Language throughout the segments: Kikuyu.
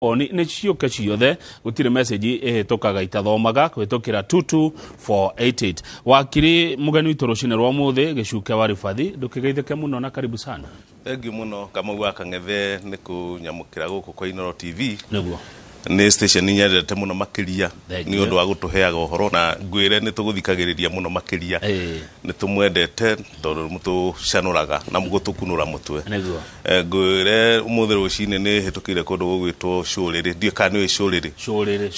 Oni nĩ ciũke ciothe, gũtirĩ message ĩhĩtũkaga itathomaga kũhĩtũkĩra 22488. Wakiri mũgeni witũ rũcinĩ rwa ũmũthĩ, Gĩcuke wa Ribathi, ndũkĩgeithĩke mũno na karibu sana. Thengiũ mũno, Kamau wa Kang'ethe, nĩ kũnyamũkĩra gũkũ kwa Inooro TV. Nĩguo. Nĩ station nyendete mũno makĩria Thengiũ. nĩ ũndũ wa gũtũheaga ũhoro, na ngwĩre nĩ tũgũthikagĩrĩria mũno makĩria. Nĩ tũmwendete tondũ mũtũcanũraga na gũtũkunũra mũtwe. Nĩguo. Ngwĩre ũmũthĩ rũcinĩ nĩ hĩtũkĩire kũndũ gũgwĩtwo Cũrĩrĩ, ndiũĩ kana nĩ ũĩ Cũrĩrĩ. Cũrĩrĩ.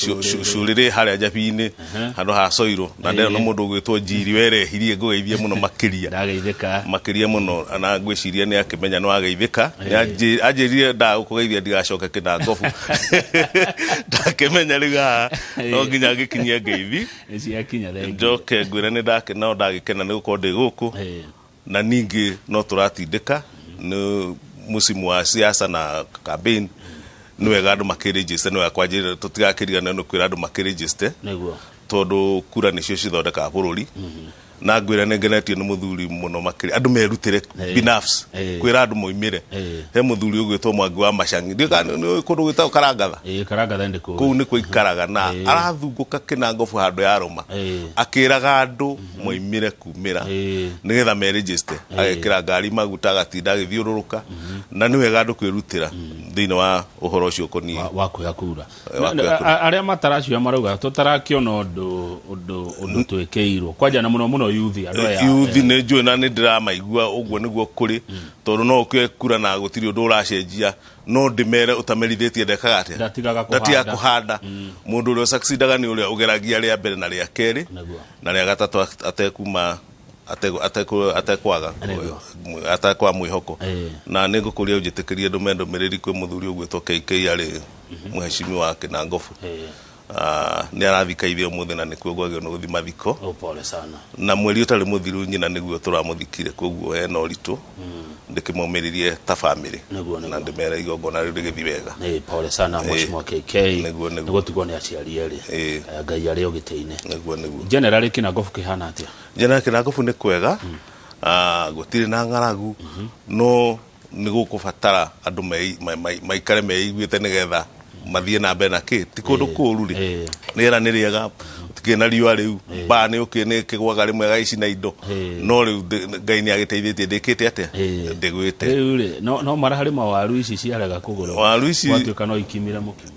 Cũrĩrĩ harĩa Njabi-inĩ, handũ ha Soiro, na ndĩrona mũndũ ũgwĩtwo Njiri werehirie, ngũgeithie mũno makĩria. Ndageithĩka. Makĩria mũno, na ngwĩciria nĩ akĩmenya nĩ wageithĩka. Nĩ anjĩrire ndagũkũgeithia ndigacoke Kĩnangobu. Ndakĩmenya rĩu haha no nginya ngĩkinyie ngeithi. Nĩ ciakinya, thengiũ. Njoke ngwĩre nĩ ndakena, ndagĩkena nĩ gũkorwo ndĩ gũkũ. Na ningĩ no tũratindĩka nĩ mũcimu wa siasa na campaign, nĩ wega andũ makĩregister, nĩ wega kwanjĩrĩria tũtigakĩriganĩrwo nĩ kwĩra andũ makĩregister. Tondũ kura nĩcio cithondekaga bũrũri. Na ngwĩra nĩ ngenetio nĩ mũthuri mũno makĩria, andũ merutĩre binafsi kwĩra andũ moimĩre. He mũthuri ũgwĩtwo Mwangi wa Macangi, ndiũĩ kana nĩ kũndũ gwĩtagwo Karangatha. Ĩĩ, Karangatha ndĩ kũĩ. Kũu nĩkuo ikaraga na arathungũka Kĩnangobu handũ ya rũma akĩraga andũ moimĩre kumĩra nĩgetha meregister, agekĩra ngari maguta, agatinda agĩthiũrũrũka, na nĩ wega andũ kwĩrutĩra thĩinĩ wa ũhoro ũcio ũkoniĩ wa kuoya kura. Wa kuoya kura. Arĩa mataracio marauga tũtarakĩona ũndũ twĩkĩirwo kwanja, na mũno mũno yuthi, andũ aya. Yuthi nĩ njũĩ na nĩ ndĩramaigua ũguo nĩguo kũrĩ, tondũ no ũkĩoe kura na gũtirĩ ũndũ ũracenjia, no ndĩmere ũtamerithĩtie ndekaga atĩa? Ndatigaga ndatigaga kũhanda. Kũhanda. Mũndũ ũrĩa ũsucceedaga nĩ ũrĩa ũgeragia rĩa mbere na rĩa kerĩ na rĩa gatatũ atekuma atekwaga atekwaga mwĩhoko. Na nĩ ngũkũria ũnjĩtĩkĩrie ndũme ndũmĩrĩri kwĩ mũthuri ũgwĩtwo KK, arĩ mũhecimi wa Kĩnangobu. Nĩ arathikaire ũmũthĩ na nĩkuo kwagĩrĩirwo nĩ gũthiĩ mathiko. Oh, pole sana. Na mweri ũtarĩ mũthiru nyina nĩguo tũramũthikire, koguo hena ũritũ, ndĩkĩmomĩrĩrie ta bamĩrĩ na ndĩmere igongona rĩu rĩgĩthiĩ wega. Pole sana, mheshimiwa KK. Nĩguo. Nĩ gũtigwo nĩ aciari erĩ. Ngai arĩ o gĩtĩ-inĩ. Nĩguo. Generally Kĩnangobu kĩhana atĩa? General Kĩnangobu nĩ kwega. Gũtirĩ na ng'aragu, no nĩ gũkũbatara andũ maikare meiguĩte nĩgetha mathiĩ na mbere na kĩ ti kũndũ kũũru rĩ. Rĩera nĩ rĩega, gũtikĩrĩ na riũa rĩu, mbaa nĩ ũkĩ nĩ kĩgwaga rĩmwe gagĩcina indo, no rĩu Ngai nĩ agĩteithĩtie, ndĩkĩte atĩa, ndĩgwĩte. Rĩu rĩ, no maraharĩma waru ici ciarega kũgũrwo? Waru ici gwatuĩka no ikimire mũkimo.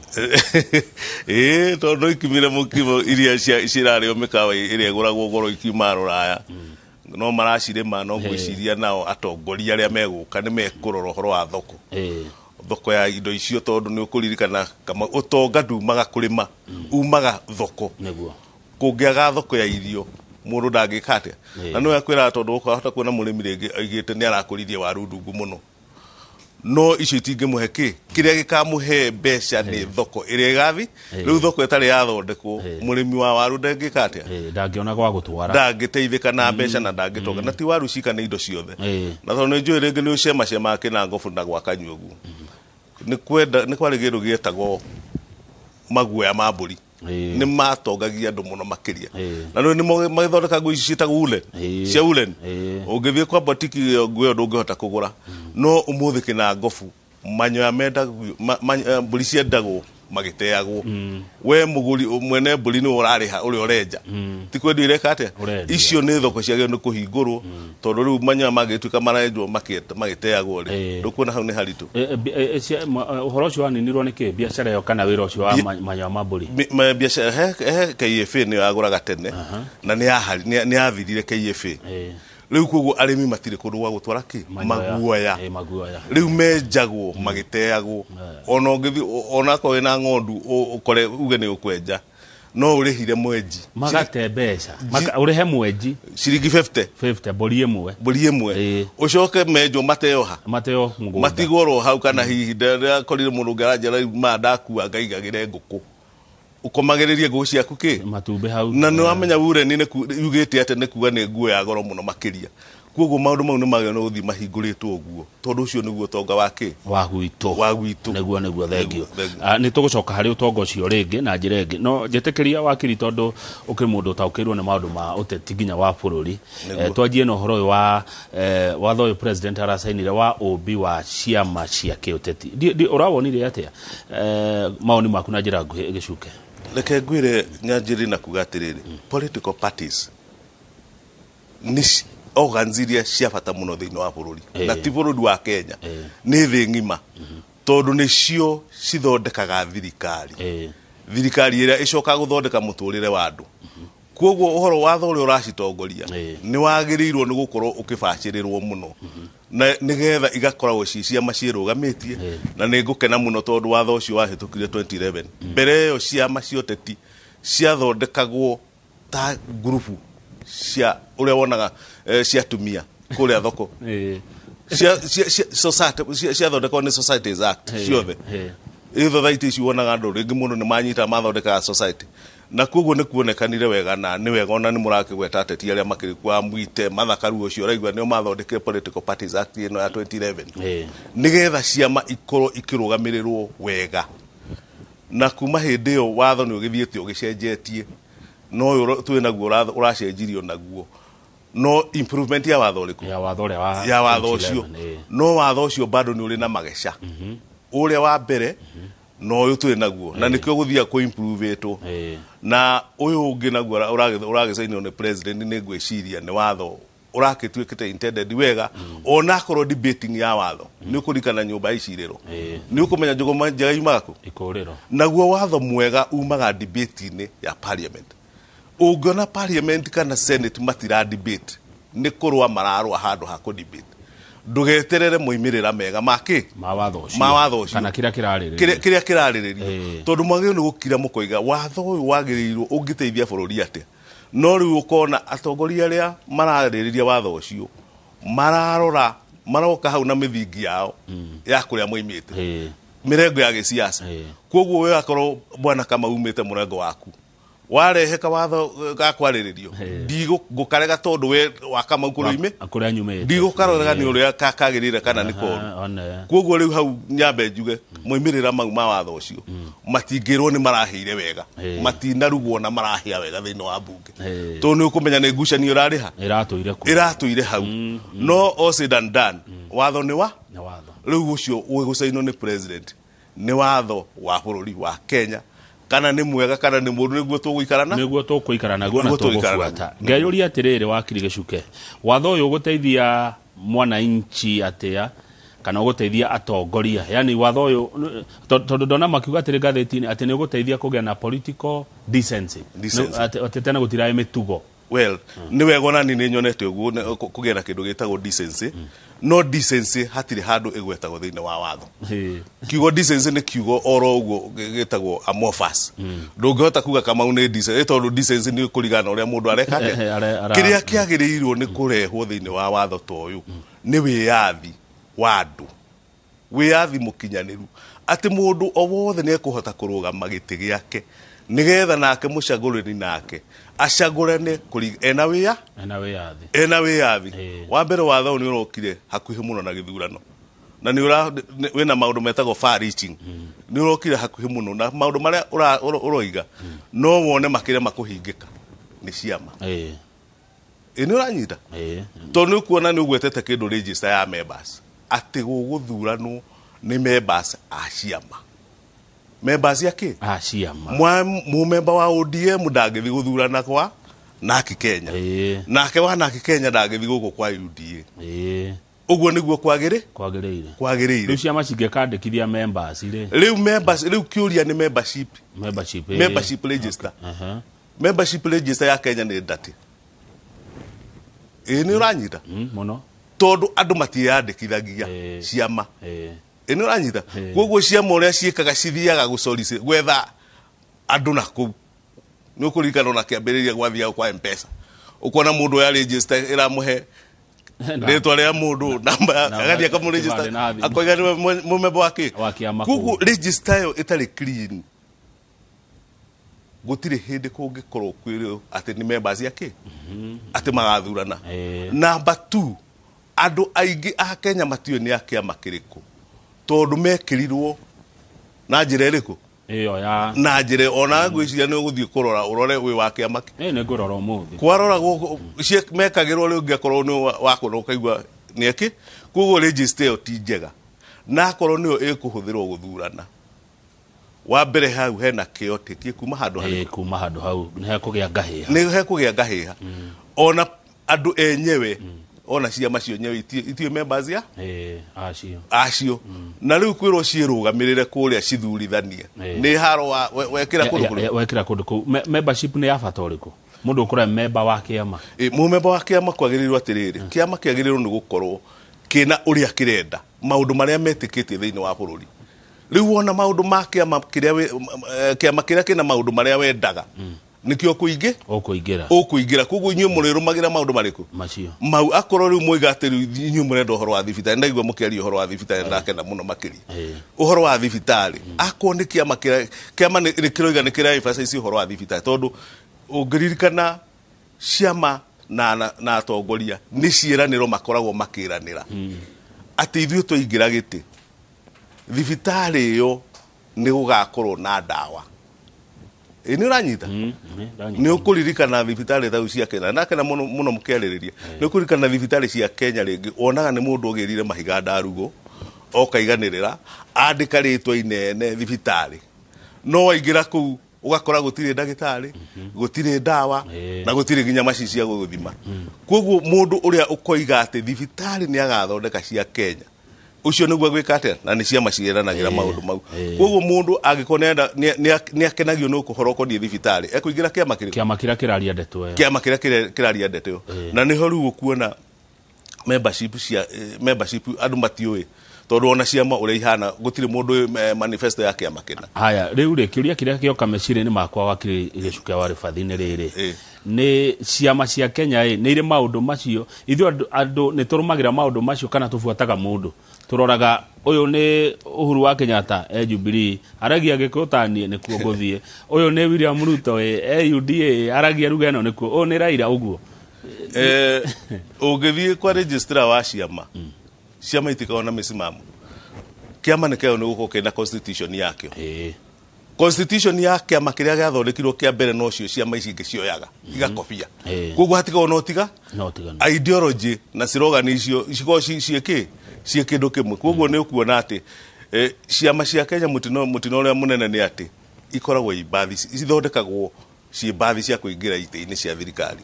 Ĩĩ, tondũ no ikimire mũkimo iria cirarĩo mĩkawa ĩrĩa ĩgũragwo goro ikiuma rũraya, no maracirĩma, no ngwĩciria nao atongoria arĩa megũka nĩ mekũrora ũhoro wa thoko, thoko ya indo icio, tondũ nĩ ũkũririkana kama ũtonga ndumaga kũrĩma, umaga thoko. Kũngĩaga thoko ya irio, mũndũ ndangĩka atĩa? Na nĩwe akwĩraga, tondũ ũkahota kuona mũrĩmi rĩngĩ aigĩte nĩ arakũririe waru ndungu mũno, no icio itingĩmũhe kĩ kĩrĩa gĩkamũhe mbeca nĩ thoko ĩrĩa ĩgathi. Rĩu thoko ĩtarĩ yathondekwo, mũrĩmi wa waru ndangĩka atĩa? Ndangĩona gwa gũtwara. Ndangĩteithĩka na mbeca na ndangĩtonga, na ti waru cika, nĩ indo ciothe. Na tondũ nĩ njũĩ rĩngĩ nĩ ũcemacemaga Kĩnangobu na gwa Kanyuogu, nĩ kwenda nĩ kwarĩ kĩndũ gĩetagwo maguoya ma mbũri. Nĩ matongagia andũ mũno makĩria. Na rĩu nĩ magĩthondeka nguo ici ciĩtagwo woolen, cia woolen. Ũngĩthiĩ kwa boutique ĩyo, nguo ĩyo ndũngĩhota kũgũra. No ũmũthĩ Kĩnangobu manyoya mendagio, mbũri ciendagwo magĩteagwo, we mũgũri mwene mbũri nĩwe ũrarĩha ũrĩa ũrenja, ti kwendio ireka atĩa? Ũrendia. Icio nĩ thoko ciagĩrĩirwo nĩ kũhingũrwo, tondũ rĩu manyoya mangĩtuĩka marenjwo magĩteagwo rĩ, ndũkuona hau nĩ haritũ? Ũhoro ũcio waninirwo nĩ kĩ, biacara ĩyo kana wĩra ũcio wa manyoya ma mbũri? Biacara he KFA nĩyo yagũraga tene na nĩ yathirire KFA. Rĩu koguo arĩmi matirĩ kũndũ gwa gũtwara kĩ? Manyoya. Maguoya. Maguoya. Rĩu menjagwo magĩteagwo. Ona ũngĩthiĩ, onakorwo wĩna ng'ondu, ũkore uge nĩ ũkwenja, no ũrĩhire mwenji. Magate mbeca. Ũrĩhe mwenji. Ciringi 50. 50 mbũri ĩmwe. Mbũri ĩmwe. Ũcoke menjwo mateo ha? Mateo mũgũnda. Matigwo ro hau, kana hihi ndĩrakorire mũndũ ũngĩ aranjĩra rĩu ma ndakua ngaigagĩre ngũkũ, ũkomagĩrĩrie ngũkũ ciaku kĩ? Matumbĩ hau. Na nĩ wamenya wureni nĩ yugĩte atĩ nĩ kuga nĩ nguo ya goro mũno makĩria. Koguo maũndũ mau nĩ magĩrĩirwo nĩ gũthiĩ mahingũrĩtwo ũguo, tondũ ũcio nĩguo ũtonga wa kĩ? Wa gwitũ. Wa gwitũ. Nĩguo, nĩguo, thengio. Nĩguo, thengio. Nĩ tũgũcoka harĩ ũtonga ũcio rĩngĩ na njĩra ĩngĩ, no njĩtĩkĩria wakiri, tondũ ũkĩrĩ mũndũ ũtaũkĩirwo nĩ maũndũ ma ũteti nginya wa bũrũri. Nĩguo. Twanjie na ũhoro ũyũ wa watho ũyũ president aracainire wa ũmbi wa ciama cia kĩũteti. Ũrawonire atĩa? Mawoni maku na njĩra nguhĩ, gĩcuke. Reke ngwĩre, nyanjĩrĩ na kuga atĩrĩrĩ, political parties nĩ organs iria cia bata mũno thĩinĩ wa bũrũri, na ti bũrũri wa Kenya, nĩ thĩ ng'ima, tondũ nĩcio cithondekaga thirikari, thirikari ĩrĩa ĩcokaga gũthondeka mũtũrĩre wa andũ. Koguo ũhoro watho ũrĩa ũracitongoria nĩ wagĩrĩirwo nĩ gũkorwo ũkĩbacĩrĩrwo mũno, na nĩgetha igakoragwo ci ciama ciĩrũgamĩtie. Na nĩ ngũkena mũno tondũ watho ũcio wahĩtũkire 2011. Mbere ĩyo ciama cia ũteti ciathondekagwo ta ngurubu cia ũrĩa wonaga cia atumia kũrĩa thoko, ciathondekwo nĩ Societies Act ciothe. Ĩ society ici wonaga andũ rĩngĩ mũndũ nĩ manyita mathondekaga society, na koguo nĩ kuonekanire wega na nĩ wega ona nĩ mũrakĩgweta ateti arĩa makĩrĩ kwa Mwite Mathakaru ũcio ũraigua nĩo mathondekire Political Parties Act ĩno ya 2011, nĩgetha ciama ikorwo ikĩrũgamĩrĩrwo wega. Na kuma hĩndĩ ĩyo watho nĩ ũgĩthiĩte ũgĩcenjetie, no ũyũ twĩ naguo ũracenjirio naguo, no improvement ya watho ũrĩkũ? Ya watho ũrĩa wa Ya watho ũcio. 2011. No watho ũcio bado nĩ ũrĩ na mageca, ũrĩa wa mbere na ũyũ twĩ naguo, na nĩkĩo gũthiaga kũ improve na ũyũ ũngĩ naguo ũragĩcainwo nĩ president. Nĩ ngwĩciria nĩ watho ũrakĩtuĩkĩte intended wega, ona akorwo debating ya watho nĩ ũkũrikana nyũmba ya icirĩro, nĩ ũkũmenya njũgũma njega yumaga kũ? Ikũrĩro. Naguo watho mwega umaga debate-inĩ ya parliament. Ũngĩona parliament kana senate matira debate, nĩ kũrũa mararũa handũ ha kũ debate, ndũgeterere moimĩrĩra mega makĩ? Ma watho ũcio. Ma watho ũcio. Kana kĩrĩa kĩrarĩrĩrio. Kĩrĩa kĩrarĩrĩrio, tondũ mwagĩrĩirwo nĩ gũkira mũkoiga watho ũyũ wagĩrĩirwo ũngĩteithia bũrũri atĩa. No rĩu ũkona atongoria arĩa mararĩrĩria watho ũcio mararora maroka hau na mĩthingi yao ya kũrĩa moimĩte, mĩrengo ya gĩsiasa. Koguo we akorwo bwana kama umĩte mũrengo waku, warehe kawatho ga kwarĩrĩrio, ndigũkarega tondũ we wa Kamau kũrĩa uime Kũrĩa nyumĩte. Ndigũkarorega nĩ ũrĩa kagĩrĩire kana nĩ koru. One. Koguo rĩu hau nyambe njuge moimĩrĩra mau ma watho ũcio matingĩrwo nĩ marahĩire wega, matinarugwo na marahĩa wega thĩinĩ wa mbunge, tondũ nĩ ũkũmenya nĩ ngucanio ĩrarĩha Ĩratũire kuo. Ĩratũire hau. No all said and done, watho nĩ wa Nĩ watho. Rĩu ũcio ũgũcainwo nĩ president nĩ watho wa bũrũri wa Kenya, kana nĩ mwega kana nĩ mũũru, nĩguo tũgũikara na Nĩguo tũkũikara naguo na Nĩguo tũgũikara. Tũgũbuata. Ngeyũria atĩrĩrĩ, wakiri Gĩcuke, watho ũyũ ũgũteithia mwananchi atĩa, kana ũgũteithia atongoria? Yani watho ũyũ, tondũ ndona makiuga atĩrĩ ngathĩti-inĩ atĩ nĩ ũgũteithia kũgĩa na political decency. Decency. Atĩ tene gũtiraĩ mĩtugo. Well, nĩ wega, ona niĩ nĩ nyonete ũguo kũgĩa na kĩndũ gĩtagwo decency, no decency hatirĩ handũ ĩgwetagwo thĩinĩ wa watho. Kiugo decency nĩ kiugo oro ũguo gĩtagwo amorphous. Ndũngĩhota kuga Kamau nĩ decency, tondũ decency nĩ kũringana na ũrĩa mũndũ areka atĩa. Kĩrĩa kĩagĩrĩirwo nĩ kũrehwo thĩinĩ wa watho ta ũyũ nĩ wĩyathi wa andũ, wĩyathi mũkinyanĩru, atĩ mũndũ o wothe nĩ ekũhota kũrũgama gĩtĩ gĩake, nĩgetha nake mũcagũrani nake acagũrane ena wĩya Ena wĩyathi. Ena wĩyathi. Wa mbere, watho ũyũ nĩ ũrokire hakuhĩ mũno na gĩthurano, na nĩ ũra wĩna maũndũ metagwo far reaching. Nĩ ũrokire hakuhĩ mũno na maũndũ marĩa ũroiga no wone makĩrema kũhingĩka nĩ ciama. Ĩ nĩ ũranyita? Tondũ nĩ ũkuona nĩ ũgwetete kĩndũ register ya members, atĩ gũgũthuranwo nĩ members a ciama, members ya kĩ? A ciama. Mũmemba wa ODM ndangĩthiĩ gũthurana kwa Naki Kenya, nake wa Naki Kenya ndangĩthiĩ gũkũ kwa UDA. Ũguo nĩguo kwagĩrĩ Kwagĩrĩire. Kwagĩrĩire. Rĩu ciama cingĩkandĩkithia members rĩ? Rĩu members, rĩu kĩũria nĩ membership. Membership. Membership register. Membership register ya Kenya nĩ ndati. Ĩ nĩ ũranyita? Mũno. Tondũ andũ matiĩyandĩkithagia ciama. Ĩ nĩ ũranyita? Koguo ciama ũrĩa ciĩkaga, cithiaga gũcorici gwetha andũ na kũu. Nĩ ũkũririkana ona kĩambĩrĩria gwathiaga kwa Mpesa, ũkona mũndũ oya register ĩramũhe rĩtwa rĩa mũndũ, namba, agathiĩ akamũregister, kĩbandĩ na thimũ. Akoiga nĩwe mũmemba wa kĩ? Wa kĩama. Koguo Kũu. Register ĩyo ĩtarĩ clean, gũtirĩ hĩndĩ kũngĩkorwo kwĩrwo atĩ nĩ members ya kĩ atĩ magathurana. Number two, Andũ aingĩ a Kenya matiũĩ nĩ a kĩama kĩrĩkũ, tondũ mekĩrirwo na njĩra ĩrĩkũ? Ĩyo ya Na njĩra ona ngwĩciria nĩ ũgũthiĩ kũrora ũrore wĩ wa kĩama kĩ. Ĩ, nĩ ngũrora ũmũthĩ. Kwarora gũkũ mekagĩrwo rĩu, ũngĩakorwo nĩ wakũra ũkaigua nĩ ĩkĩ. Koguo register ĩyo ti njega, na akorwo nĩyo ĩkũhũthĩrwo gũthurana, wa mbere hau hena chaotic kuma handũ harĩ Ĩ, kuma handũ hau nĩ hekũgĩa ngahĩha. Nĩ hekũgĩa ngahĩha. Ona andũ enyewe, ona ciama cio nyewe itiũĩ members ya Ĩ, acio. Acio na rĩu kwĩrwo ciĩrũgamĩrĩre kũrĩa cithurithanie nĩ haro wekĩra kũndũ kũrĩa. Wekĩra kũndũ kũu. Membership nĩ ya bata ũrĩkũ mũndũ ũkũra member wa kĩama? Ĩ, mũmemba wa kĩama kwagĩrĩirwo atĩrĩrĩ, kĩama kĩagĩrĩirwo nĩ gũkorwo kĩna ũrĩa kĩrenda, maũndũ marĩa metĩkĩtie thĩinĩ wa bũrũri. Rĩu wona maũndũ ma kĩama kĩrĩa kĩama kĩrĩa kĩna maũndũ marĩa wendaga, nĩkĩo kũingĩ ũkũingĩra. Ũkũingĩra. Koguo inyuĩ mũrĩrũmagĩra maũndũ marĩkũ? Macio. Mau. Akorwo rĩu moiga atĩ rĩu inyuĩ mũrenda ũhoro wa thibitarĩ, ndaigua mũkĩaria ũhoro wa thibitarĩ, ndakena mũno makĩria. Ũhoro wa thibitarĩ, akorwo nĩ kĩama kĩrĩa kĩama nĩ kĩroiga nĩ kĩra emphasize ũhoro wa thibitarĩ, tondũ ũngĩririkana ciama na atongoria nĩ ciĩranĩro makoragwo makĩranĩra atĩ ithuĩ twaingĩra gĩtĩ, thibitarĩ ĩyo nĩ gũgakorwo na ndawa. Ĩ, nĩ ũranyita? Ndanyita. Nĩ ũkũririkana thibitarĩ tau cia Kenya, ndakena mũno mũno mũkĩarĩrĩria. Nĩ ũkũririkana thibitarĩ cia Kenya rĩngĩ wonaga nĩ mũndũ ũgĩrire mahiga ndarugũ, okaiganĩrĩra andĩka rĩtwa inene thibitarĩ, no waingĩra kũu ũgakora gũtirĩ ndagĩtarĩ, gũtirĩ ndawa, na gũtirĩ nginya macini cia gũgũthima. Koguo mũndũ ũrĩa ũkoiga atĩ thibitarĩ nĩ agathondeka cia Kenya, ũcio nĩguo gwĩka atĩa? Na nĩ ciama ciĩranagĩra maũndũ mau. Koguo mũndũ angĩkorwo nĩ akenagio nĩ ũhoro ũkoniĩ thibitarĩ, ekũingĩra kĩama kĩrĩkũ? Kĩama kĩrĩa kĩraria ndeto ĩyo. Kĩama kĩrĩa kĩraria ndeto ĩyo. Na nĩho rĩu ũkuona membership cia membership andũ matiũĩ, tondũ ona ciama ũrĩa ihana gũtirĩ mũndũ ũĩ manifesto ya kĩama kĩna. Haya, rĩu rĩ, kĩũria kĩrĩa gĩoka meciria-inĩ makwa, wakiri Gĩcukia wa Rĩbathi, nĩ rĩrĩ: nĩ ciama cia Kenya ĩ nĩ irĩ maũndũ macio? Ithuĩ andũ nĩ tũrũmagĩra maũndũ macio kana tũbuataga mũndũ? Tũroraga ũyũ nĩ Uhuru wa Kenyatta, e Jubilee, aragia Gĩkũyũ taniĩ, nĩkuo ngũthiĩ. Ũyũ nĩ William Ruto, ĩ e UDA, aragia ruga ĩno, nĩkuo. Ũyũ nĩ Raila, ũguo. Ũngĩthiĩ kwa registrar wa ciama, ciama itikoragwo na mĩsimamo. Kĩama nĩ kĩagĩrĩirwo nĩ gũkorwo kĩna constitution yakĩo. Constitution ya kĩama kĩrĩa gĩathondekirwo kĩa mbere nocio ciama ici ingĩ cioyaga igakobia. Koguo hatikoragwo na ũtiga No tiganu. Ideology na slogan icio cikoragwo ciĩkĩ ciĩ kĩndũ kĩmwe. Koguo nĩ ũkuona atĩ ciama cia Kenya, mũtino ũrĩa mũnene nĩ atĩ ikoragwo i mbathi cithondekagwo ciĩ mbathi cia kũingĩra itĩ-inĩ cia thirikari,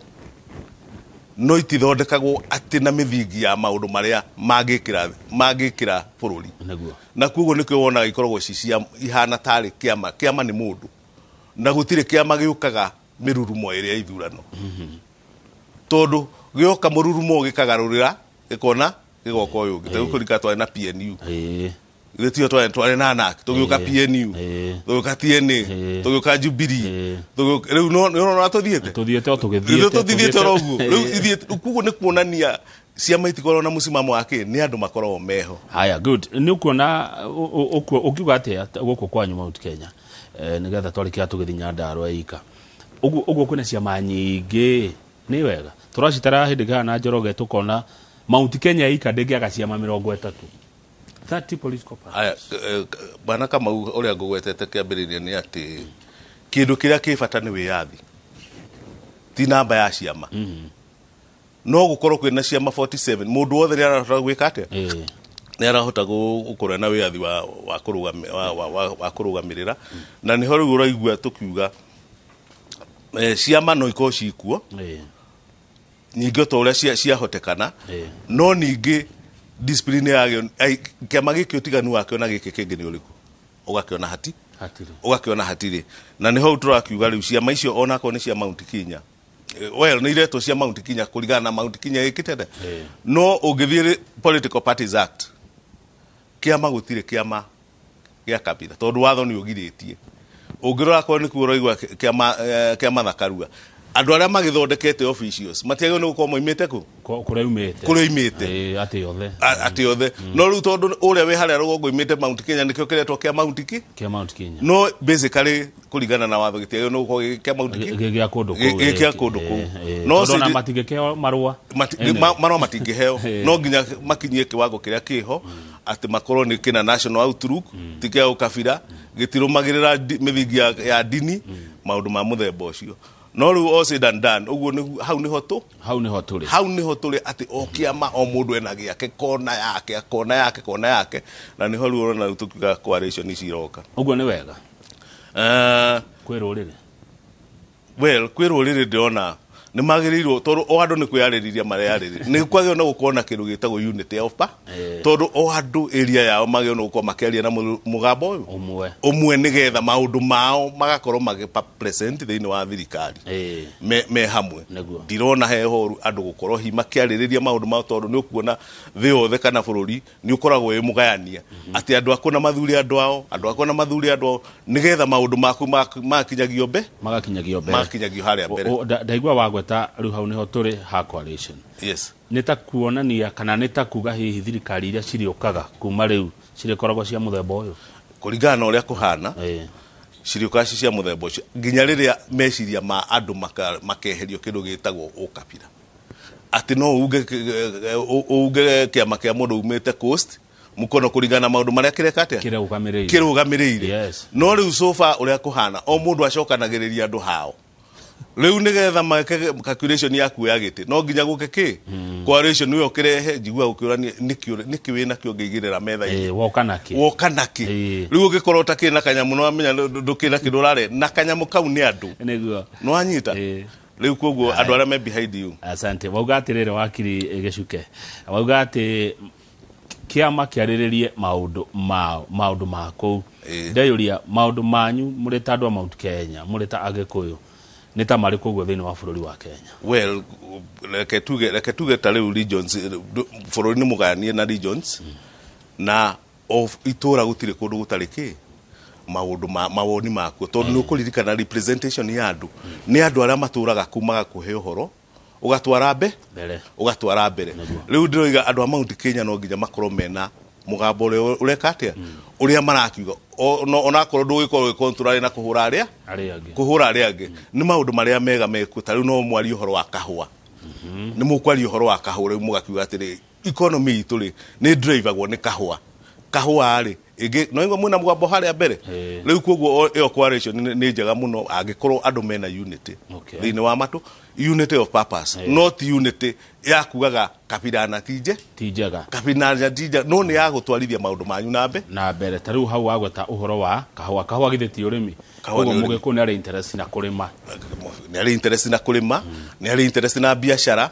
no itithondekagwo atĩ na mĩthingi ya maũndũ marĩa mangĩkĩra bũrũri. Na koguo nĩkĩo wonaga ikoragwo ci cia ihana tarĩ kĩama. Kĩama nĩ mũndũ, na gũtirĩ kĩama gĩũkaga mĩrurumo ĩrĩa ya ithurano, tondũ gĩoka mũrurumo gĩkagarũrĩra, gĩkona gĩgoka ũyũ ũngĩ. Tarĩu kũrika twarĩ na PNU, githĩ tiyo twarĩ na NARC, tũgĩũka PNU, tũgĩũka TNA, tũgĩũka Jubilee, rĩu nĩ ũrona tũthiĩte. Tũthiĩte o Rĩu tũgĩthiĩte. Tũthiĩte oro ũguo rĩu ithiĩ. Koguo nĩ kuonania ciama itikoragwo na mũsimamo wa kĩ, nĩ andũ makoragwo meho. Haya, good. Nĩ ũkuona ũkiuga atĩa gũkũ kwanyu Mount Kenya, nĩgetha twarĩkia tũgĩthiĩ Nyandarua ika ũguo ũguo kwĩna ciama nyingĩ? Nĩ wega tũracitara hĩndĩ kana na Njoroge tũkona Mount Kenya ika ndĩngĩaga ciama 30, 30 political parties. Aya, bwana Kamau, ũrĩa ngũgwetete kĩambĩrĩria nĩ atĩ kĩndũ kĩrĩa kĩ bata nĩ wĩyathi, ti namba ya ciama. No gũkorwo kwĩna ciama 47, mũndũ wothe nĩ arahota gwĩka atĩa? Nĩ arahota gũkorwo na wĩyathi wa kũrũgamĩrĩra. Na nĩho rĩu ũraigua tũkiuga ciama no ikorwo cikuo nyingĩ o ta ũrĩa ciahotekana, no ningĩ discipline yagĩo, kĩama gĩkĩ ũtiganu wakĩo na gĩkĩ kĩngĩ nĩ ũrĩkũ? Ũgakĩona hati Hatirĩ. Ũgakĩona hatirĩ. Na nĩho tũrakiuga rĩu ciama icio onakorwo nĩ cia Mount Kenya, well, nĩ iretwo cia Mount Kenya kũringana na Mount Kenya ĩkĩte atĩa. No ũngĩthiĩ Political Parties Act, kĩama gũtirĩ kĩama gĩa kabira, tondũ watho nĩ ũgirĩtie. Ũngĩrora akorwo nĩkuo ũraigua kĩama kĩa Martha Karua. Andũ arĩa magĩthondekete officials matiagĩrĩirwo nĩ gũkorwo moimĩte kũ? Kũrĩa umĩte. Kũrĩa oimĩte. Ĩĩ, atĩ othe. Atĩ othe. No rĩu tondũ ũrĩa wĩ harĩa rũgongo oimĩte Mount Kenya, nĩkĩo kĩretwo kĩa Mount ki Kĩa Mount Kenya. No basically, kũringana na watho, gĩtiagĩrĩirwo nĩ gũkorwo gĩ kĩa Mount ki Gĩ gĩa kũndũ kũu. Gĩ kĩa kũndũ kũu. No No tondũ ona matingĩkĩheo marũa. Anyway. Marũa matingĩheo. No nginya makinyie kĩwango kĩrĩa kĩho atĩ makorwo nĩ kĩna national outlook, ti kĩa ũkabira, gĩtirũmagĩrĩra mĩthingi ya ndini, maũndũ ma mũthemba ũcio. No rĩu all said and done, ũguo nĩguo hau nĩho tũ Hau nĩho tũrĩ. Hau nĩho tũrĩ, atĩ o kĩama, o mũndũ ena gĩake, kona yake, kona yake, kona yake, na nĩho rĩu ũrona rĩu tũkiuga coalition ici iroka. Ũguo nĩ wega kwĩ rũrĩrĩ. Well, kwĩ rũrĩrĩ ndĩrona nĩ magĩrĩirwo, tondũ o andũ nĩ kwĩyarĩrĩria mareyarĩrĩria, nĩ kwagĩrĩirwo nĩ gũkorwo na kĩndũ gĩtagwo unity of pa tondũ o andũ area yao magĩrĩirwo nĩ gũkorwo makĩaria na mũgambo ũyũ ũmwe. Ũmwe, nĩgetha maũndũ mao magakorwo magĩpa present thĩinĩ wa thirikari me hamwe. Ndirona he horu andũ gũkorwo hi makĩarĩrĩria maũndũ mao, tondũ nĩ ũkuona thĩ yothe kana bũrũri nĩ ũkoragwo wĩ mũgayania, atĩ andũ akũ na mathuri andũ ao, andũ akũ na mathuri andũ ao, nĩgetha maũndũ maku makinyagio mbe Magakinyagio mbere. Makinyagio harĩa mbere. Ndaigua wagweta rĩu hau nĩho tũrĩ ha coalition. Yes. Nĩ ta kuonania kana nĩ ta kuga hihi thirikari iria cirĩũkaga kuma rĩu cirĩkoragwo cia mũthemba ũyũ? Kũringana na ũrĩa kũhana, cirĩũkaga ci cia mũthemba ũcio nginya rĩrĩa meciria ma andũ makeherio kĩndũ gĩtagwo ũkabira, atĩ no unge kĩama kĩa mũndũ umĩte coast mũkono kũringana na maũndũ marĩa kĩreka atĩa. Kĩrũgamĩrĩire. Kĩrũgamĩrĩire. No rĩu so far ũrĩa kũhana, o mũndũ acokanagĩrĩria andũ hao. Rĩu nĩgetha meke calculation ya kuoya gĩtĩ, no nginya gũke kĩ coalition ĩyo kĩrehe. Njiguaga gũkĩũrania nĩkĩ wĩna kĩo ngĩigĩrĩra metha-inĩ. Woka nakĩ? Woka nakĩ? Rĩu ũngĩkorwo ũtakĩrĩ na kanyamũ, no wamenya ndũkĩrĩ na kĩndũ ũrarĩ na kanyamũ kau nĩ andũ. Nĩ wanyita? Rĩu koguo andũ arĩa me behind you. Asante. Wauga atĩrĩrĩ, wakiri Gĩcuke, wauga atĩ kĩama kĩarĩrĩrie maũndũ mao, maũndũ ma kũu. Ndeyũria, maũndũ manyu mũrĩ ta andũ a Mount Kenya, mũrĩ ta Agĩkũyũ, nĩ ta marĩkũ ũguo thĩinĩ wa bũrũri wa Kenya? Well, reke tuge ta rĩu regions, bũrũri nĩ mũgayanie na regions, na o itũra gũtirĩ kũndũ gũtarĩ kĩ maũndũ ma mawoni makuo, tondũ nĩ ũkũririkana representation ya andũ nĩ andũ arĩa matũraga kuu magakũhe ũhoro ũgatwara mbe mbere. Ũgatwara mbere. Rĩu ndĩroiga andũ a Mount Kenya no nginya makorwo mena mũgambo ũrĩa ũreka atĩa, ũrĩa marakiuga. Onakorwo ndũgĩkorwo gĩkontrol na kũhũra arĩa arĩa angĩ. Kũhũra arĩa angĩ nĩ maũndũ marĩa mega mekuo. Ta rĩu no mwarie ũhoro wa kahũa, nĩ mũkwaria ũhoro wa kahũa, rĩu mũgakiuga atĩrĩ, economy itũ rĩ nĩ drivagwo nĩ kahũa. Kahũa rĩ ĩngĩ no igua mwĩna mũgambo harĩa mbere. Rĩu koguo ĩyo coalition nĩ njega mũno angĩkorwo andũ mena unity thĩinĩ wa matũ, unity of purpose, not unity ya kugaga kabira na tinje ti njega. Kabira na tinje, no nĩ ya gũtwarithia maũndũ manyu na mbe na mbere. Ta rĩu hau wagweta ũhoro wa kahũa, kahũa githĩ ti ũrĩmi? Kahũa nĩ Koguo ũrĩmi. Mũgĩkũyũ nĩ arĩ interest na kũrĩma. Nĩ arĩ interest na kũrĩma, nĩ arĩ interest na biacara,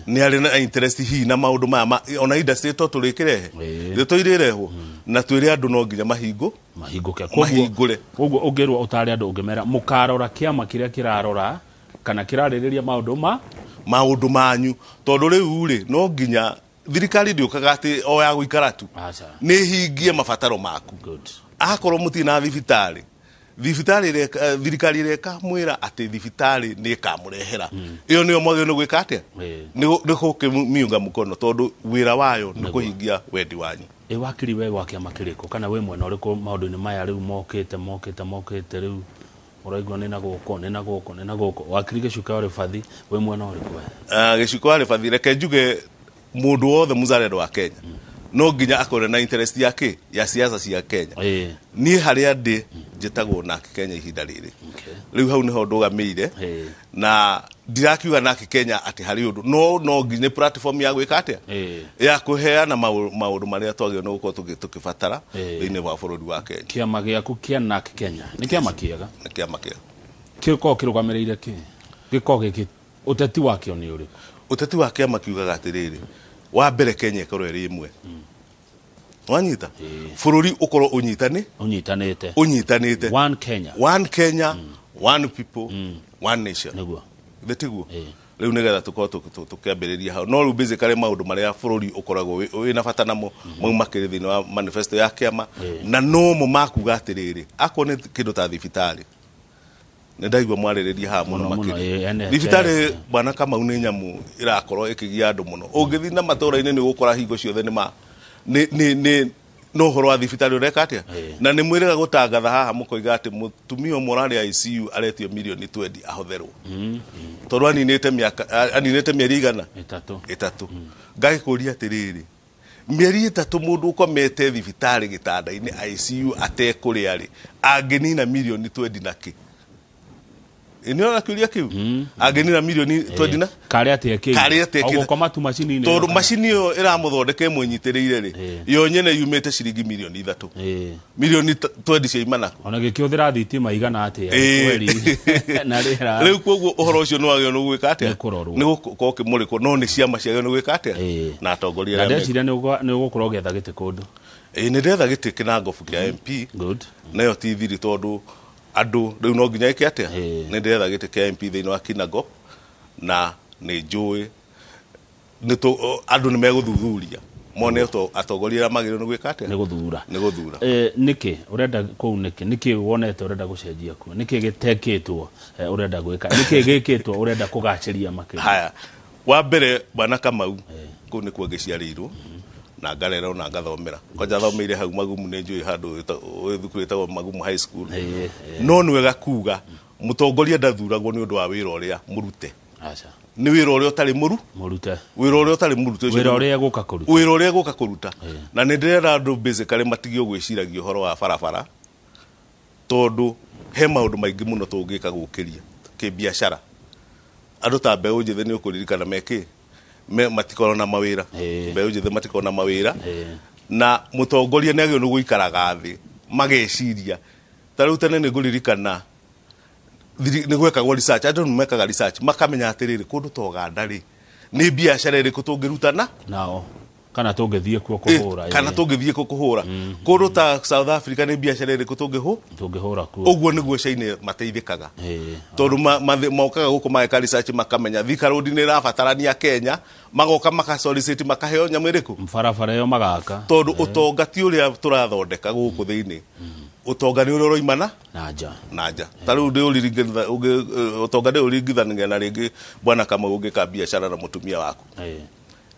nĩ arĩ na interest hihi na maũndũ maya ona industry to tũrĩkĩrehe to irĩrehwo na twĩre andũ no nginya mahingũ mahingũke. Mahingũre. Koguo ũngĩrwo ũtare andũ, ũngĩmera mũkarora kĩama kĩrĩa kĩrarora kana kĩrarĩrĩria maũndũ ma maũndũ manyu, tondũ rĩu rĩ no nginya thirikari ndĩũkaga atĩ o ya gũikara tu. Aca. Nĩ hingie mabataro maku. Akorwo mũtirĩ na thibitarĩ, thibitarĩ thirikari ĩreka mwĩra atĩ thibitarĩ nĩ ĩkamũrehera, ĩyo nĩyo mwagĩrĩirwo nĩ gwĩka atĩa? Nĩ gũkĩmiunga mũkono, tondũ wĩra wayo nĩ kũhingia wendi wanyu. Ĩ wakiri, we wa kĩama kĩrĩkũ kana wĩ mwena ũrĩkũ maũndũ-inĩ maya rĩu mokĩte mokĩte mokĩte rĩu ũraigua nĩ na gũkũ, nĩ na gũkũ, nĩ na gũkũ? Wakiri Gĩcuka ũrĩ bathi, wĩ mwena ũrĩkũ we? Ah, Gĩcuka warĩ bathi, reke njuge mũndũ wothe muzalendo wa Kenya no nginya akorwo na interest ya kĩ ya siasa cia Kenya. Niĩ harĩa ndĩ njĩtagwo nake Kenya ihinda rĩrĩ. Rĩu hau nĩho ndũgamĩire. Na ndirakiuga nake Kenya atĩ harĩ ũndũ, no nginya nĩ platform ya gwĩka atĩa, ya kũheana maũndũ marĩa twagĩrĩirwo nĩ gũkorwo tũkĩbatara thĩinĩ wa bũrũri wa Kenya. Kĩama gĩaku kĩa NARC Kenya nĩ kĩama kĩega. Nĩ kĩama kĩega. Gĩkoragwo kĩrũgamĩrĩire kĩ? Gĩkoragwo gĩkĩ ũteti wakĩo nĩ ũrĩkũ? Ũteti wa kĩama kiugaga atĩrĩrĩ, wa mbere Kenya ĩkorwo ĩrĩ ĩmwe, wanyita, bũrũri ũkorwo ũnyitani ũnyitanĩte. Ũnyitanĩte. One Kenya. One Kenya, one people, one nation. Githĩ tiguo? Rĩu nĩgetha tũkorwo tũkĩambĩrĩria hau, no rĩu basically maũndũ marĩa bũrũri ũkoragwo wĩna bata namo mau makĩrĩ thĩinĩ wa manifesto ya kĩama, na nomo makuga atĩrĩrĩ, akorwo nĩ kĩndũ ta thibitarĩ. Nĩ ndaigua mwarĩrĩria haha mũno. Mũno, mũno, Makĩria ĩ, NHIF. Thibitarĩ, bwana Kamau, nĩ nyamũ ĩrakorwo ĩkĩgia andũ mũno. Ũngĩthiĩ na matũra-inĩ nĩ ũgũkora hingo ciothe nĩ ma nĩ nĩ nĩ no ũhoro wa thibitarĩ ũreka atĩa. Na nĩ mwĩrĩga gũtangatha haha mũkoiga atĩ mũtumia ũmwe ũrarĩ ICU aretio mirioni 20 ahotherwo tondũ aninĩte mĩaka, aninĩte mĩeri igana 3. 3. Ngagĩkũria atĩrĩrĩ, mĩeri 3 mũndũ ũkomete thibitarĩ gĩtanda-inĩ ICU atekũrĩa rĩ, angĩnina mirioni 20 na kĩ? Nĩ ũrona kĩũria kĩu? Angĩnina mirioni 20 na Karĩ atĩa kĩ? Karĩ atĩa kĩ? Ogũkoma tu macini-inĩ. Tondũ macini ĩyo ĩramũthondeka ĩmũnyitĩrĩire rĩ, yo nyene yumĩte ciringi mirioni 3. Mirioni 20 ciaima nakũ? Ona gĩkĩhũthĩra thitima igana atĩa kweri na rĩera. Rĩu koguo ũhoro ũcio nĩ wagĩrĩirwo nĩ gwĩka atĩa? Nĩ kũrorwo. Nĩ gũkorwo ũkĩmũrĩkwo, no nĩ ciama ciagĩrĩirwo nĩ gwĩka atĩa na atongoria Na arĩa ndeciria nĩ ũgũkorwo ũgĩetha gĩtĩ kũndũ. Ĩĩ, nĩ ndetha gĩtĩ kĩnangobu kĩa MP. Good. Nayo ti thiri tondũ andũ rĩu no nginya ĩke atĩa. Nĩ ndĩretha gĩtĩ kĩa MP thĩinĩ wa Kinangop na nĩ njũĩ andũ nĩ megũthuthuria mone atongoria arĩa magĩrĩirwo nĩ gwĩka atĩa. Nĩ gũthura. Nĩ gũthura. Nĩkĩ ũrenda kũu? Nĩkĩ wonete ũrenda gũcenjia kuo? Nĩkĩ gĩtekĩtwo, ũrenda gwĩka? Nĩkĩ gĩkĩtwo ũrenda kũgacĩria makĩria? Haya, wa mbere, bwana Kamau, kũu nĩkuo ngĩciarĩirwo na ngarerwo na ngathomera. Kwanja thomeire hau Magumu, nĩ njũĩ handũ thukuru ĩtagwo Magumu High School. No nĩ wega kuga mũtongoria ndathuragwo nĩ ũndũ wa wĩra ũrĩa mũrute. Aca. Nĩ wĩra ũrĩa ũtarĩ mũru. Mũrute. Wĩra ũrĩa ũtarĩ mũrute ũcio. Wĩra ũrĩa egũka kũruta. Wĩra ũrĩa egũka kũruta. Na nĩ ndĩrenda andũ basically matige gwĩciragia ũhoro wa barabara tondũ he maũndũ maingĩ mũno tũngĩka gũkĩria kĩbiacara. Andũ ta mbeũ njĩthĩ, nĩ ũkũririkana mekĩ me matikorwo na mawĩra. Mbeũ njĩthĩ matikorwo na mawĩra. Na mũtongoria nĩ agĩrĩirwo nĩ gũikaraga thĩ mageciria. Ta rĩu tene nĩ ngũririkana nĩ gwekagwo research, andũ nĩ mekaga research makamenya atĩrĩrĩ, kũndũ ta Ũganda rĩ, nĩ biacara ĩrĩkũ tũngĩrutana nao kana tũngĩthiĩ kuo kũhũra. Kana tũngĩthiĩ kũ kũhũra kũndũ ta South Africa, nĩ biacara ĩrĩkũ tũngĩhũ tũngĩhũra kuo. Ũguo nĩguo China mateithĩkaga tondũ mokaga gũkũ mageka research makamenya Thika Road nĩ ĩrabatarania Kenya, magoka makasolicit makaheo nyamũ ĩrĩkũ? Barabara ĩyo magaka. Tondũ ũtonga ti ũrĩa tũrathondeka gũkũ thĩinĩ, ũtonga nĩ ũrĩa ũroimana na nja. Na nja. Ta rĩu ũtonga ndĩũringithania na rĩngĩ, bwana Kamau, ũngĩka biacara na mũtumia waku,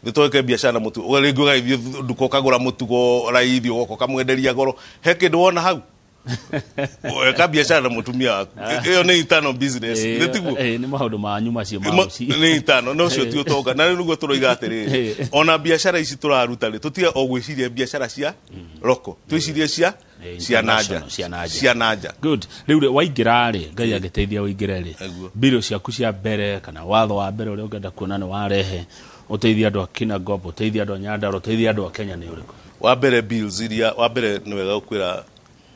nĩ tweke biacara na mũtu rĩngĩ, ũgagĩthiĩ nduka ũkagũra mũtugo raithi, ũgoka ũkamwenderia goro, he kĩndũ wona hau? Weka biacara na mũtumia waku, ĩyo nĩ internal business, nĩ tiguo? Nĩ maũndũ manyu macio ma mũciĩ. Nĩ internal, no ũcio ti ũtonga. Na rĩu nĩguo tũroiga atĩrĩrĩ, ona biacara ici tũraruta rĩ, tũtige o gwĩciria biacara cia roko, twĩcirie cia nanja. International, cia nanja. Cia nanja. Good. Rĩu rĩ, waingĩra rĩ, Ngai agĩteithia ũingĩre rĩ, Nĩguo. mbirũ ciaku cia mbere kana watho wa mbere ũrĩa ũngĩenda kuona nĩ warehe ũteithie andũ a Kinangop, ũteithie andũ a Nyandarua, ũteithie andũ a Kenya nĩ ũrĩkũ? Wa mbere, bills iria wa mbere nĩ wega gũkwĩra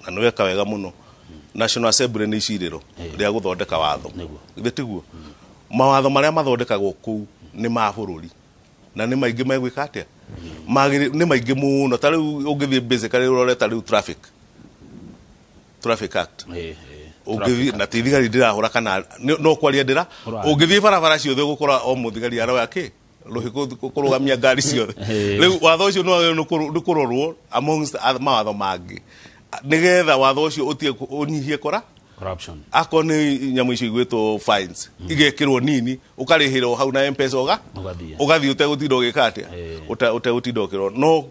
na nĩ weka wega mũno, National Assembly nĩ icirĩro rĩa gũthondeka watho. Githĩ tiguo? Mawatho marĩa mathondekagwo kũu nĩ ma bũrũri na nĩ maingĩ megwĩka atĩa. Nĩ maingĩ mũno. Ta rĩu ũngĩthiĩ basically ũrore ta rĩu Traffic Act, ũngĩthiĩ na ti thigari ndĩrahũra kana no kwaria ndĩra Ũraria. Ũngĩthiĩ barabara ciothe ũgũkora o mũthigari aroya kĩ rũhĩ kũrũgamia ngari ciothe. Rĩu watho ũcio nĩ wagĩrĩirwo nĩ kũrorwo amongst other mawatho mangĩ nĩgetha watho ũcio ũtige ũnyihie kora Corruption. Akorwo nĩ nyamũ icio igwĩtwo fines, igekĩrwo nini, ũkarĩhĩrwo hau na Mpesa ũga Ũgathiĩ. Ũgathiĩ ũtegũtinda ũgĩka atĩa? Ũtegũtinda ũkĩrwo. No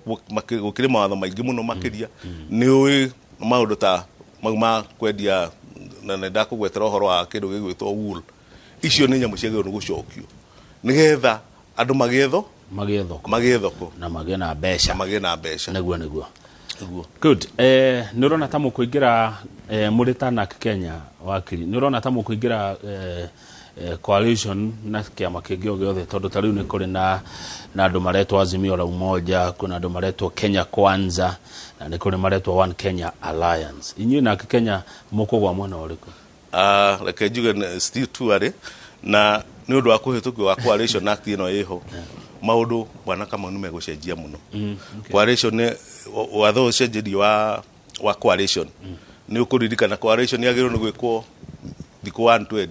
gũkĩrĩ mawatho maingĩ mũno makĩria. Nĩ ũĩ maũndũ ta mau ma kwendia, na nĩ ndakũgwetera ũhoro wa kĩndũ gĩgwĩtwo wool. Icio nĩ nyamũ ciagĩrĩirwo nĩ gũcokio nĩgetha andũ magĩe tho magĩe thoko. Magĩe thoko. Na magĩe na mbeca. Na magĩe na mbeca. Nĩguo. Nĩguo. Good. Nĩ ũrona ta mũkũingĩra, mũrĩ ta NARC Kenya, wakiri, nĩ ũrona ta mũkũingĩra coalition na kĩama kĩngĩ o gĩothe? Tondũ ta rĩu nĩ kũrĩ na andũ maretwo Azimio la Umoja, kwĩna andũ maretwo Kenya Kwanza, na nĩ kũrĩ maretwo One Kenya Alliance. Inyuĩ NARC Kenya mũkũgwa mwena ũrĩkũ? Ah, reke njuge still too early, na nĩ ũndũ wa kũhĩtũkio wa Coalition Act ĩno ĩho, maũndũ, bwana Kamau, nĩ megũcenjia mũno. Coalition watho ũcenjerio wa coalition, nĩ ũkũririkana coalition yagĩrĩirwo nĩ gwĩkwo thikũ 120.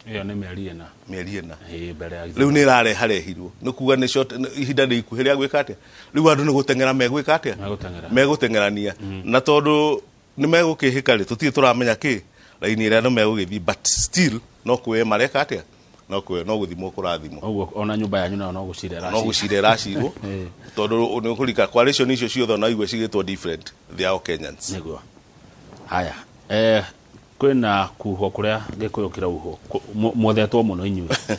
Ĩyo nĩ mĩeri 4. Mĩeri 4. Ĩĩ, mbere ya Rĩu nĩ ĩrareharehirwo, nĩ kuga nĩ short, ihinda nĩ ikuhĩ rĩa gwĩka atĩa. Rĩu andũ nĩ gũteng'era megwĩka atĩa? Megũteng'era. Megũteng'erania, na tondũ nĩ megũkĩhĩka rĩ, tũtirĩ tũramenya kĩ. Raini ĩrĩa andũ megũgĩthiĩ, but still no kwĩ mareka atĩa, no kwĩ no gũthimwo kũrathimwo. Ũguo ona nyũmba yanyu nayo no gũcira? No gũcira ĩracirwo, tondũ nĩ ũkũrika coalition icio ciothe ona igue cigĩtwo different, they are all Kenyans. Nĩguo. Haya, kwĩna kuhwo kũrĩa Gĩkũyũ kĩrauhwo. Mwethetwo mũno inyuĩ.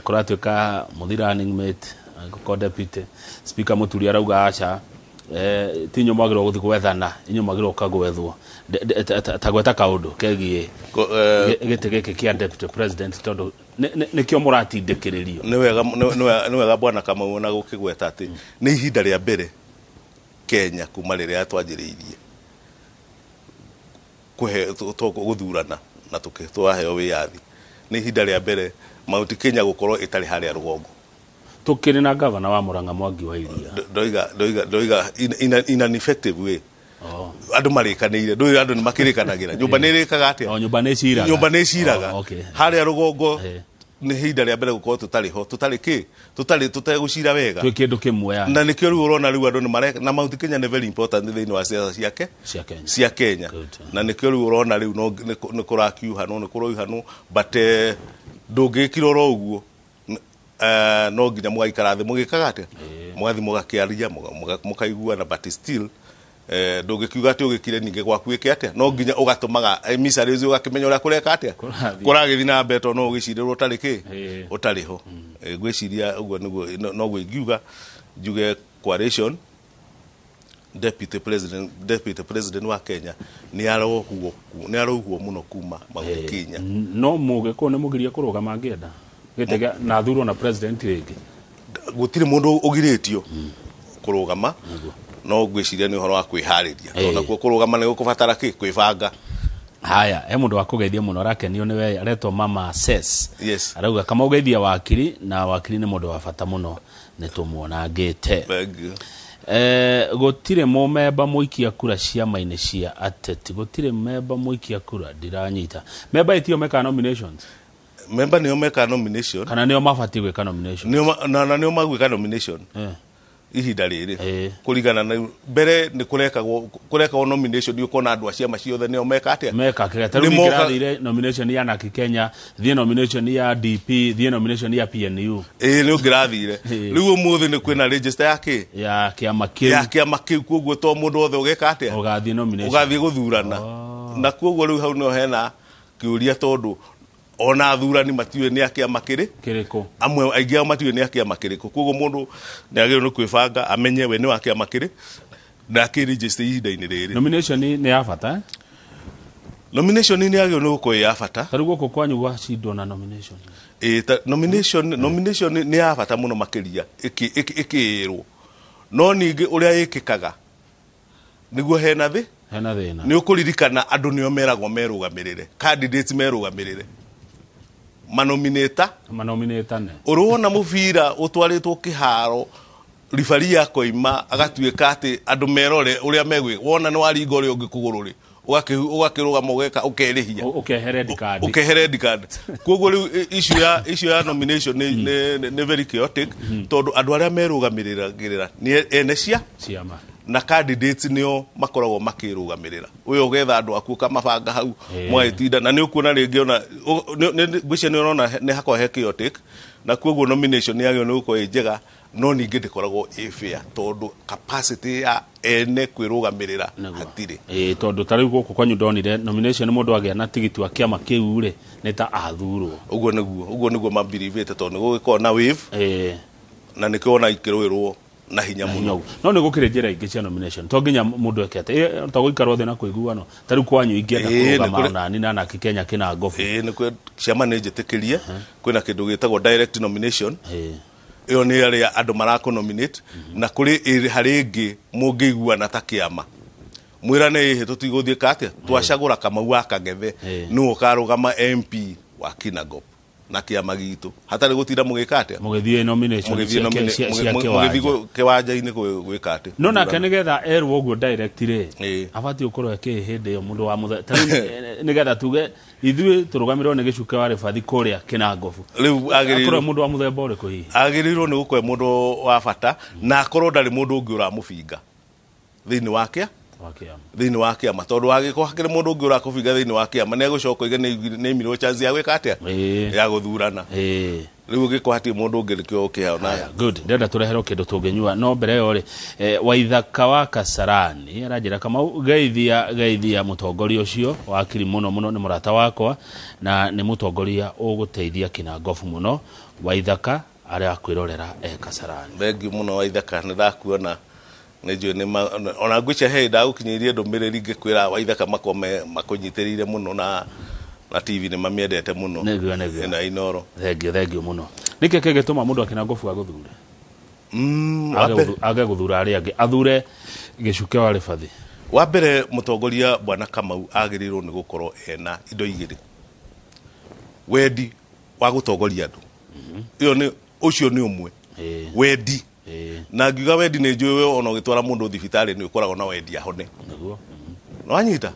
Kũratuĩka mũthi running mate angĩkorwo deputy speaker Mũturi arauga aca, ti inyuĩ mwagĩrĩirwo gũthiĩ gwethana, inyuĩ mwagĩrĩirwo gũka gwethwo. Ta gweta kaũndũ kegiĩ gĩtĩ gĩkĩ kĩa deputy president, tondũ nĩkĩo mũratindĩkĩrĩrio. Nĩ wega, nĩ wega bwana Kamau na gũkĩgweta atĩ nĩ ihinda rĩa mbere Kenya kuma rĩrĩa twanjĩrĩirie kũhe gũthurana na twaheo wĩyathi, nĩ ihinda rĩa mbere Mount Kenya gũkorwo ĩtarĩ harĩa rũgongo. Tũkĩrĩ na gavana wa Murang'a, Mwangi wa Iria. Ndoiga in an effective way. Andũ marĩkanĩire, ndũĩ andũ nĩ makĩrĩkanagĩra, nyũmba nĩ ĩrĩkaga atĩa? O, nyũmba nĩ ciraga. Nyũmba nĩ ciraga. Harĩa rũgongo nĩ ihinda rĩa mbere gũkorwo tũtarĩ ho, tũtarĩ kĩ, tũtarĩ tũtegũcira wega. Twĩ kĩndũ kĩmwe yani. Na nĩkĩo rĩu ũrona rĩu andũ nĩ mareka na Mount Kenya nĩ very important thĩinĩ wa siasa ciake cia Kenya. Cia Kenya. Good. Na nĩkĩo rĩu ũrona rĩu no nĩ kũrakiuhanwo, nĩ kũroihanwo, but ndũngĩkira oro ũguo. No nginya mũgaikara thĩ mũgĩkaga atĩa, mũgathiĩ mũgakĩaria, mũkaiguana, but still ndũngĩkiuga atĩ ũgĩkire ningĩ gwaku ĩke atĩa, no nginya ũgatũmaga emissaries, ũgakĩmenya ũrĩa kũreka atĩa. Kũrathiĩ. Kũragĩthiĩ na mbere, tondũ no ũgĩcirĩrwo ũtarĩ kĩ, ũtarĩ ho. Ngwĩciria ũguo nĩguo noguo ingiuga, njuge coalition deputy president wa Kenya nĩ arohuo mũno kuma Mount Kenya. No mũgĩkũyũ nĩ mũgirie kũrũgama angĩenda gĩtĩ na athurwo na president rĩngĩ? Gũtirĩ mũndũ ũgirĩtio kũrũgama, no ngwĩciria nĩ ũhoro wa kwĩharĩria, tondũ nakuo kũrũgama nĩ gũkũbatara kĩ, kwĩbanga. Haya, he mũndũ wa kũgeithia mũno, arakenio nĩ we, aretwo Mama Ses. Yes. Arauga kama ũgeithia wakiri, na wakiri nĩ mũndũ wa bata mũno, nĩ tũmuonangĩte. Thank you. Gũtirĩ mũmemba mũikia kura ciama-inĩ cia ateti, gũtirĩ memba mũikia kura, ndiranyita memba ĩtio meka nominations. Memba nĩo meka nomination. Kana nĩo mabatiĩ gwĩka nomination? Na nĩo magwĩka nomination ihinda rĩrĩ. Kũringana na mbere nĩ kũrekagwo nomination, nĩ ũkona andũ a ciama ciothe nĩo meka atĩa? Meka kĩrĩa ta rĩu Nĩ moka- ningĩrathire nomination ya Narc Kenya, thiĩ nomination ya DP, thiĩ nomination ya PNU. Ĩĩ, nĩ ũngĩrathire. Rĩu ũmũthĩ nĩ kwĩna register ya kĩ? Ya kĩama kĩu. Ya kĩama kĩu, koguo to mũndũ wothe ũgeka atĩa? Ũgathiĩ nomination. Ũgathiĩ gũthurana, na koguo rĩu hau nĩho hena kĩũria, tondũ ona athurani matiũĩ nĩ a kĩama kĩrĩ kĩrĩkũ. Amwe aingĩ ao matiũĩ nĩ a kĩama kĩrĩkũ, koguo mũndũ nĩ agĩrĩirwo nĩ kwĩbanga amenye we nĩ wa kĩama kĩrĩ na akĩregister ihinda-inĩ rĩrĩ. Nomination nĩ ya bata, eh? Nomination nĩ yagĩrĩirwo nĩ gũkorwo ĩ ya bata. Ta rĩu gũkũ kwanyu gwacindwo na nomination? Ĩ, ta nomination nĩ ya bata mũno makĩria ĩkĩĩrwo, no ningĩ ũrĩa ĩkĩkaga nĩguo hena thĩ hena thĩna. Nĩ ũkũririkana andũ nĩo meragwo merũgamĩrĩre, candidates merũgamĩrĩre, manominĩta. Manominĩtane. Ũrĩwona mũbira ũtwarĩtwo kĩharo, ribari akoima agatuĩka atĩ andũ merore ũrĩa megwĩka, wona nĩ waringa ũrĩa ũngĩ kũgũrũ rĩ, ũgakĩrũgama ũgeka ũkerĩhia. Ũkehere red card. Ũkehere red card. Koguo rĩu issue ya nomination nĩ very chaotic, tondũ andũ arĩa merũgamĩrĩra nĩ ene cia ciama na candidates nĩo makoragwo makĩrũgamĩrĩra, ũyũ ũgetha andũ aku ũkamabanga hau, mũgagĩtinda, na nĩ ũkuona rĩngĩ ona ngwĩciria nĩ ũrona nĩ hakoragwo he chaotic, na koguo nomination nĩ yagĩrĩirwo nĩ gũkorwo ĩ njega, no ningĩ ndĩkoragwo ĩ fair, tondũ capacity ya ene kwĩrũgamĩrĩra hatirĩ. Ĩĩ, tondũ ta rĩu gũkũ kwanyu ndonire nomination, mũndũ agĩa na tigiti wa kĩama kĩu rĩ, nĩ ta athurwo. Ũguo nĩguo mabirivĩte, tondũ nĩ gũgĩkorwo na wave na nĩkĩo ona ikĩrũĩrwo na hinya mũno. Mũno. No nĩ gũkĩrĩ njĩra ingĩ cia nomination, to nginya mũndũ eke atĩ to gũikarwo thĩ na kũiguano. Ta rĩu kwanyu ingĩenda Ĩĩ, nĩ kũrũgama onani na Narc Kenya kĩna ngobu? Ĩĩ, nĩ kwĩ ciama nĩ njĩtĩkĩrie, kwĩna kĩndũ gĩtagwo direct nomination. Ĩyo nĩ arĩa andũ marakũ nominate, na kũrĩ harĩ ĩngĩ mũngĩiguana ta kĩama, mwĩrane ĩhĩ tũtigũthiĩ ka atĩa, twacagũra Kamau wa Kang'ethe nĩwe ũkarũgama MP wa Kinangop na kĩama gitũ, hatarĩ gũtinda mũgĩka atĩa? Mũgĩthiĩ nomination Mũgĩthiĩ cia mũgĩthiĩ kĩwanja. Kĩwanja-inĩ gwĩka atĩ? No nake nĩgetha erwo ũguo direct rĩ, abatiĩ gũkorwo ekĩ hĩndĩ ĩyo mũndũ wa mũthe ta rĩu, nĩgetha tuge ithuĩ tũrũgamĩrĩrwo nĩ Gĩcuke wa Rĩbathi kũrĩa Kĩnangobu, Rĩu akorwo agĩrĩirwo mũndũ wa mũthemba ũrĩkũ hihi? Agĩrĩirwo nĩ gũkorwo mũndũ wa bata, na akorwo ndarĩ mũndũ ũngĩ ũramũbinga thĩinĩ wa kĩa Wa kĩama. Thĩinĩ wa kĩama, tondũ wagĩkorwo hakĩrĩ mũndũ ũngĩ ũrakũbinga thĩinĩ wa kĩama, nĩ egũcoka oige nĩ aimirwo chance ya gwĩka atĩa, ya gũthurana. Rĩu ũngĩkorwo hatirĩ mũndũ ũngĩ, nĩkĩo ũkĩheo na Aya, good. Ndĩrenda tũreherwo kĩndũ tũngĩnyua, no mbere ĩyo rĩ, Waithaka wa Kasarani aranjĩra, Kamau, geithia geithia mũtongoria ũcio wakiri mũno mũno, nĩ mũrata wakwa na nĩ mũtongoria ũgũteithia Kinangofu mũno. Waithaka arakwĩrorera e Kasarani. Thengiũ mũno Waithaka, nĩ ndakuona, nĩ njũĩ nĩ ona ngwĩcia he ndagũkinyĩirie ndũmĩrĩri ngĩkwĩra Waithaka makome makũnyitĩrĩire mũno na TV nĩ mamĩendete mũno. Nĩguo, nĩguo. Ĩno ya Inooro. Thengio, thengio mũno. Nĩkĩ kĩngĩtũma mũndũ a Kinangofu agũthure? Wa mbere- Age gũthura arĩa angĩ, athure Gĩcuke wa Rĩbathi? Wa mbere, mũtongoria bwana Kamau agĩrĩirwo nĩ gũkorwo ena indo igĩrĩ: wendi wa gũtongoria andũ, ĩyo nĩ ũcio nĩ ũmwe, wendi. Na ngiuga wendi, nĩ njũĩ we ona ũgĩtwara mũndũ thibitarĩ nĩ ũkoragwo na wendi ahone. Nĩwanyita?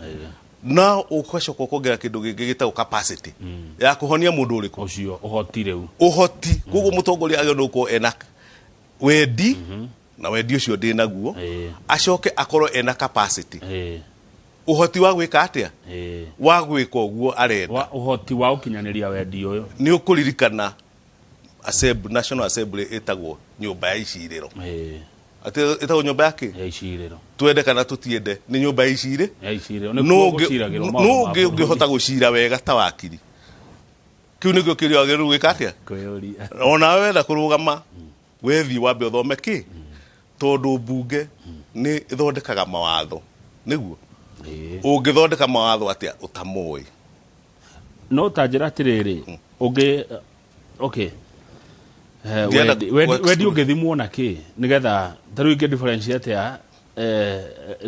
Na ũgacoka ũkongera kĩndũ gĩngĩ gĩtagwo capacity ya kũhonia mũndũ ũrĩkũ. Ũcio ũhoti rĩu. Ũhoti. Koguo mũtongoria agĩrĩirwo nĩ gũkorwo ena wendi, na wendi ũcio ndĩ naguo. Acoke akorwo ena capacity, ũhoti wa gwĩka atĩa? Wa gwĩka ũguo arenda. Wa ũhoti wa ũkinyanĩria wendi ũyũ. Nĩ ũkũririkana National Assembly ĩtagwo nyũmba ya icirĩro. Atĩ ĩtagwo nyũmba ya kĩ? Ya icirĩro. Twende kana tũtiende, nĩ nyũmba ya icirĩ. Ya icirĩro. Nũ Nĩkuo gũciragĩrwo maũndũ nũ ma ũngĩ bũrũri. ũngĩhota gũcira wega ta wakiri? Kĩu nĩkĩo kĩũria wagĩrĩirwo gwĩka atĩa? Kwĩyũria. Onawe wenda kũrũgama, wethiĩ wambe ũthome kĩ, tondũ mbunge nĩ ĩthondekaga mawatho, nĩguo? Ũngĩthondeka mawatho atĩa ũtamoĩ? No ta njĩra atĩrĩrĩ, ũngĩ, okay. Ndienda Wendi ũngĩthimwo na kĩ, nĩgetha ta rĩu ingĩ differentiate atĩa,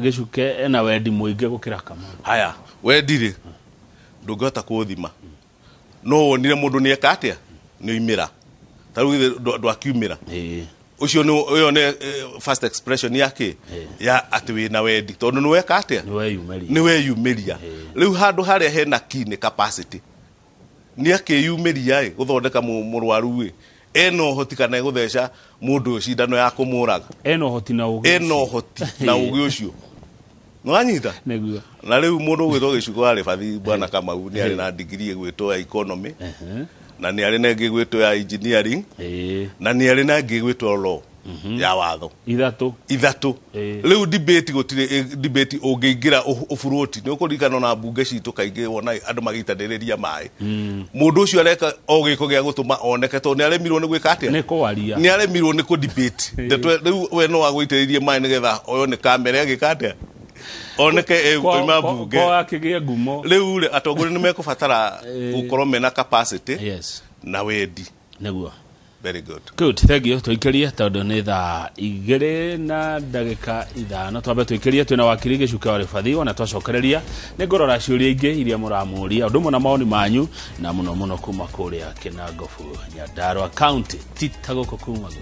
Gĩcuke ena wendi mũingĩ gũkĩra Kamau? Haya, wendi rĩ, ndũngĩhota kũũthima, no wonire mũndũ nĩ eka atĩa, nĩ oimĩra. Ta rĩu githĩ ndwakiumĩra? Ũcio nĩ ũyũ nĩ first expression ya kĩ, ya atĩ wĩna wendi, tondũ nĩ weka atĩa? Nĩ weyumĩria. Nĩ weyumĩria. Rĩu handũ harĩa hena key nĩ capacity. Nĩ akĩyumĩria ĩ gũthondeka mũrwaru ĩ, ena ũhoti kana egũtheca mũndũ ũyũ cindano ya kũmũraga? Ena ũhoti na ũgĩ. Ena ũhoti na ũgĩ ũcio, nĩwanyita? Nĩguo. Na rĩu mũndũ ũgwĩtwo Gĩcuko wa Rĩbathi, bwana Kamau, nĩ arĩ na degree ĩgwĩtwo ya economy, na nĩ arĩ na ĩngĩ ĩgwĩtwo ya engineering, na nĩ arĩ na ĩngĩ ĩgwĩtwo law, ya watho. Ithatũ. Ithatũ. Rĩu debate gũtirĩ, debate ũngĩingĩra ũburũti, nĩ ũkũririkana ona mbunge citũ kaingĩ wona andũ magĩitanĩrĩria maĩ, mũndũ ũcio areka o gĩko gĩa gũtũma oneke, tondũ nĩ aremirwo nĩ gwĩka atĩa? Nĩ kwaria. Nĩ aremirwo nĩ kũ debate. Ndeto rĩu we no agũitĩrĩrie maĩ nĩgetha oywo nĩ kamera, agĩka atĩa, oneke oima mbunge. Kwa akĩgĩe ngumo. Rĩu rĩ, atongoria nĩ mekũbatara gũkorwo mena capacity na wendi. Nĩguo. Very good. Good, thank you. Tũikĩrie, tondũ nĩ thaa 2:05, twambe tũikĩrie. Twĩna wakiri Gĩcuke wa Rĩbathi. Ona twacokereria nĩ ngũrora ciũria ingĩ iria mũramũria, ũndũ ũmwe na mawoni manyu, na mũno mũno kuma kũrĩa Kĩnangobu, Nyandarua County, ti ta gũkũ kuma gũ.